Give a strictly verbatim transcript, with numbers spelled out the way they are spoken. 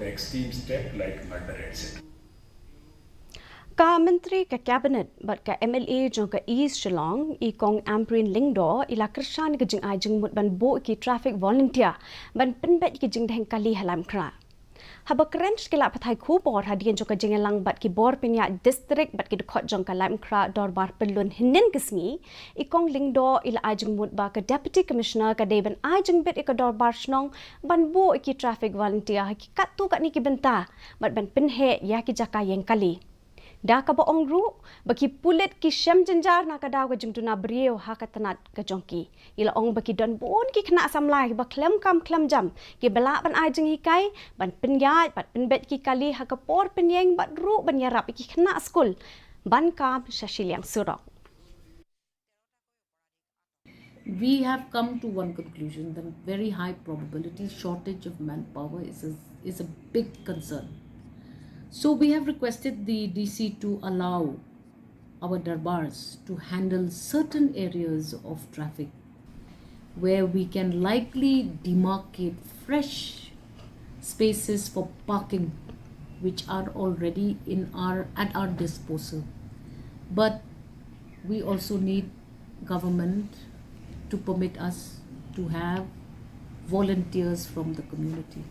Extreme step like murder, et cetera. Ka Myntri ka Cabinet bad ka M L A jong ka East Shillong, i Kong Ampareen Lyngdoh, i la kyrshan ïa ka jingai jingmut ban buh ki traffic volunteer ban pynbeit ïa ki jingdheng kali ha Laitumkhrah. Haba kren sha ki lad pathai khubor hadien jong ka jingïalang bad ki bor pynïaid district bad ki dkhot jong ka Laitumkhrah Dorbar Pyllun hynnin ka sngi, i Kong Lyngdoh i la ai jingmut ba ka Deputy Commissioner ka dei ban ai jingbit ïa ka Dorbar Shnong ban buh ïa ki traffic volunteer ha ki katto katne ki bynta bad ban pynheh ïa ki jaka ïeng kali. Da kaba ong ruh ba ki pulit ki shem jynjar na ka daw ka jingduna briew ha ka tnat ka jong ki. I la ong ba ki don bun ki khynnah samla kiba khlem kam khlem jam, kiba lah ban ai jinghikai, ban pynïaid bad pynbeit ki kali ha ka por pynïeng bad ruh ban ïarap ïa ki khynnah skul ban kam sha shiliang surok. We have come to one conclusion: the very high probability shortage of manpower is a, is a big concern. So we have requested the D C to allow our darbars to handle certain areas of traffic where we can likely demarcate fresh spaces for parking, which are already in our, at our disposal. But we also need government to permit us to have volunteers from the community.